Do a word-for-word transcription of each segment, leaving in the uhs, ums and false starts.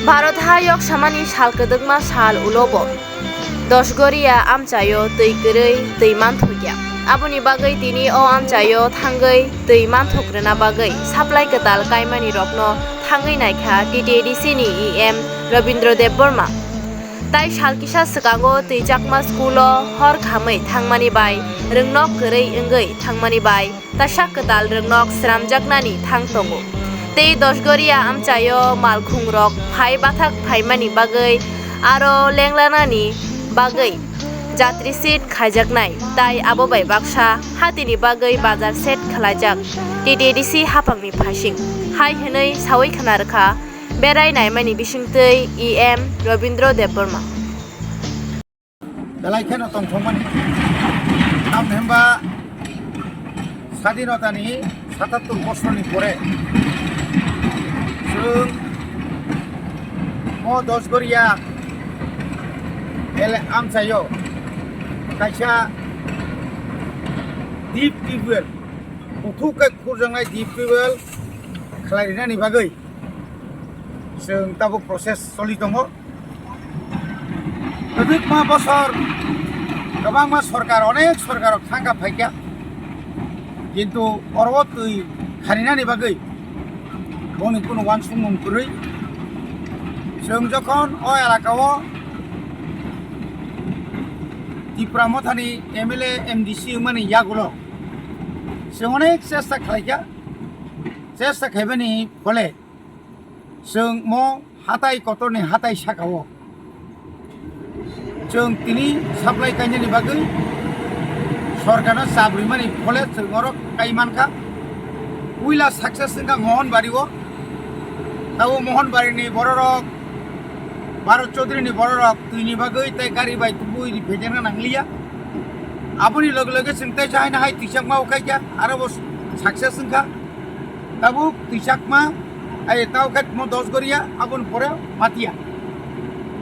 Bharat ha yok samani sal kwdwkma sal ulo bo Dosgoria amchaio twi kwrwi twi manthokya. Aboni bagwi tini o amchaio thangwi twi manthok rwna bagwi supply kwtal kaimani rokno thangwi naikha T T A D C ni E M Rabindra Debbarma. Tai sal kisa swkango twi chakma school o hor khamwi thangmani bai rwngnok kwrwi wngwi thangmani bai tasak kwtal rwngnok sramjaknani thang tongo. Tei Dosgoria amchaio malkhungrok phai bathak phaimani bagwi aro lenglanani bagwi jatri seat khaijaknai, tai abo bai baksa hatini bagwi bazar set khwlaijak T T A D C haphangni phaising, hai hwnwi sawi khna rwkha berai naimani bisingtwi E M Rabindra Debbarma. Belai kheno tongthokmani. Tamni hwnba sadinotani satattur bosorni pore chwng mo Dosgoria ele amchaio kaisa deep tubewell, kuthuk khe khurjaknai deep tubewell khlai rinani bagwi chwng tabuk process choli tongo. Kwbangma bosor, kwbangma sorkar, onek sorkar thangkha phaikha, kintu oro twi kharinani bagwi boni kunu uansukmung kwrwi. Chwng jokhon o elakao Tipra Mothani M L A, M D C wngmani yagulo chwng onek chesta khlaikha, chesta khaibani phole chwng mo hatai kotorni hatai sakao chwng tini supply kainani bagwi sorkarno chap rimani phole chwng oro kai mankha. Puila success wngkha Mohonbari o, tabo Mohonbari ni bororok, Bharat Chaudhary ni bororok twi ni bagwi tei gari bai tubui ri phejakna nangliya. Aboni loge loge chwng tei chahaino hai twisakma ukhai kha, aro bo success wngkha. Tabuk twisakma, ai tao khe mo Dosgoria, aboni pore Matia.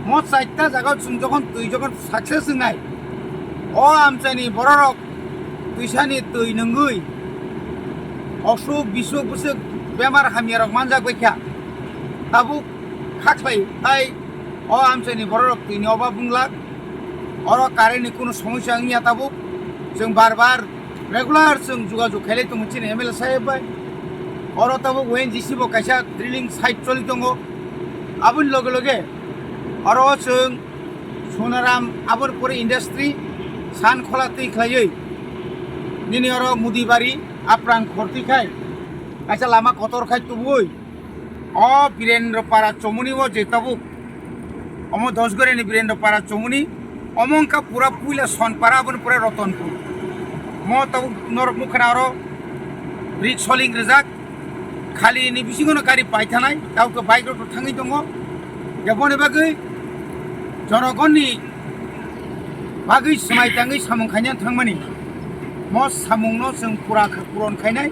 Mo chaita jaga chwng jokhon twi jokhon success wngnai, o amchaini bororok twisani twi nungwi osuk bisuk bwswk bemar hamyarok manjak bai kha. Tabuk khakhlai tai o amchaini bororok twini obab wnglak. Oro current ni kunu somosya wngya tabuk. Chwng bar bar regular chwng jogajog khailai tongo chini M L A saheb bai. Oro tabuk O N G C bo kaisa drilling site choli tongo. Aboni loge loge oro chwng Sonaram aboni pore industry san khola twi khlaiwi nini oro Mudibari Aprang khortwi khai kaisa lama kotor khai tubui o Birendra Para chomoni o je tabuk omo Dosgoreni Birendra Para chomoni omo wngkha pura puila Sonpara aboni pore Rotonpur. Mo tabuk norok nukha na oro brick soling rijak. Khali ni bisingo no gari paithanai, tauke bike rok thangwi tongo. Eboni bagwi jonogonni bagwi swmai tangwi samung khaina thangmani. Mo samungno chwng pura kha-, puron khainai.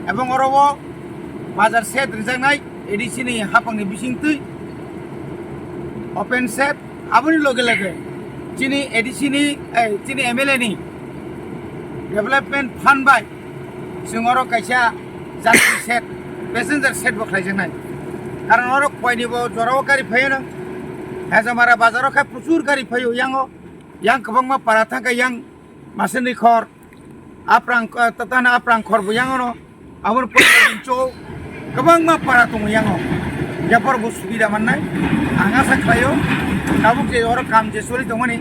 Ebong oro o bazar shed rijaknai, A D C ni haphangni bisingtwi open shed. Aboni loge loge chini A D C ni, eh, chini M L A ni development fund bai chwng oro kaisa jatri shed, passenger shed bo khlaijaknai. Karon oro koini bo jorao gari phaiyano. Hejamara bazaro khe prochur gari phaio yango. Yang kwbangma para thangkha yang Masani khor, Aprang, eh, Tatana Aprang khor bo yangono. Aboni pore chwng kwbangma para tongo yango. Yapor bo subida mannai. Ang asa khlaio, tabuk je oro kam je sori tongmani,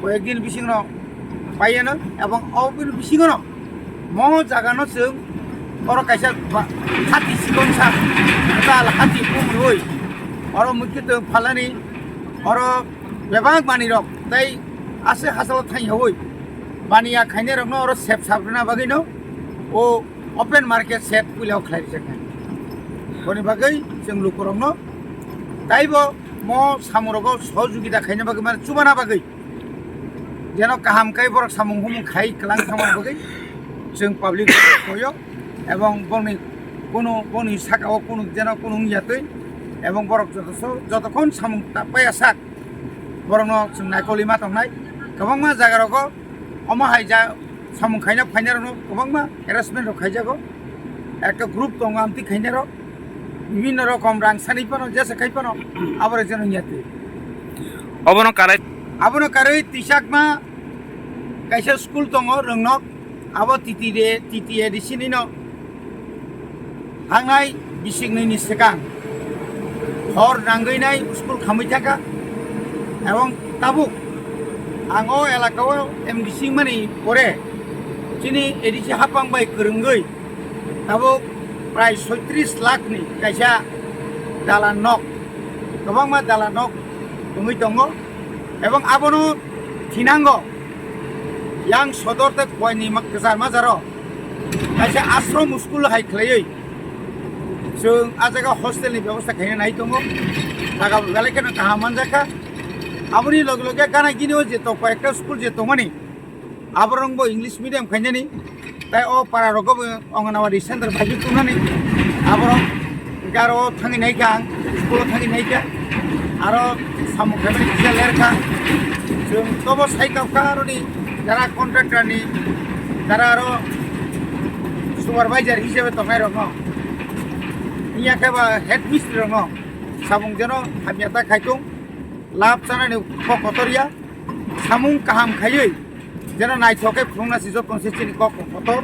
koyek din bisingno paiyano, ebong oboni bisingono mo jagano chwng oro kaisa ba-, hati sikonsa, tal hati pumrui, oro mukitwng phalani, oro bebak manwirok tei ase hachalo thangyaui baniya khainairokno oro sep sap rwna bagwino o open market shed puilao khlai rijaknai. Boni bagwi chwng lukurokno taibo mo samungrogo sohojogita khaina bagwi, mane chubana bagwi, jeno kaham khe borok samung humung khai kwlang thangma bagwi chwng public koyo, ebong bongni kunu bongni saka o kunu jeno kunu wngya twi, ebong borok joto so-, jotokhon samung ta paiya sak borokno chwng naikolwi ma tongnai. Kwbangma jaga rogo omo hai ja samung khaina phainairokno kwbangma harassment rok khaijago, ekta group tongo amtwi khainairok. Bibhinno rokom rang sanwi phano, jesa khai phano, abo rok jeno wngya twi. Obono karai. Abono karwi twisakma kaisa school tongo Rwngnok, abo T T A, T T A D C nino. Thangnai bising nini swkang hor nangwi nai school khamwi thangkha, ebong tabuk ang o elaka o M D C wngmani pore chini A D C hapang bai kwrwngwi tabuk prai soitris lakh ni kaisa dalan nok, kwbangma dalan nok tongwi tongo, ebong abono thinango yang sodor tei Khowai ni ma-, kwchar majaro kaisa ashram school hai khlaiwi chwng a jaga hostel ni bebosta khaina nai tongo. Jaga belai kheno kaham manjakha. Aboni loge loge gana gini o je tong koi ekta school je tongmani, aborok bo English medium khainani, tei o para rogo bo Anganwadi center bai tongmani, aborok garo thangwi naikha, ang school o thangwi naikha, aro samung khaimani kisa lerkha. Chwng tobo sai kaukha aroni jara contractor ni, jara aro supervisor hisabe tongnai rokno, hiya khe ba head mistri rokno samung jeno hamya ta khaitung, lab chanani kok kotor ya, samung kaham khaiwi jeno naithok khe phunukna si joto se chini kok kotor.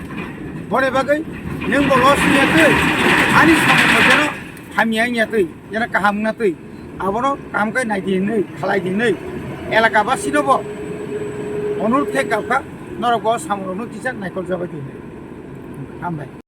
Boni bagwi nwng bo loss wngya twi, ani samung bo jeno hamya wngya twi, jeno kaham wngna twi, abono kaham khe nai di hinwi, khalai di hinwi elaka basino bo onurot khe kaukha, norok bo samung rokno kisa naikol jabai di hinwi. Hambai.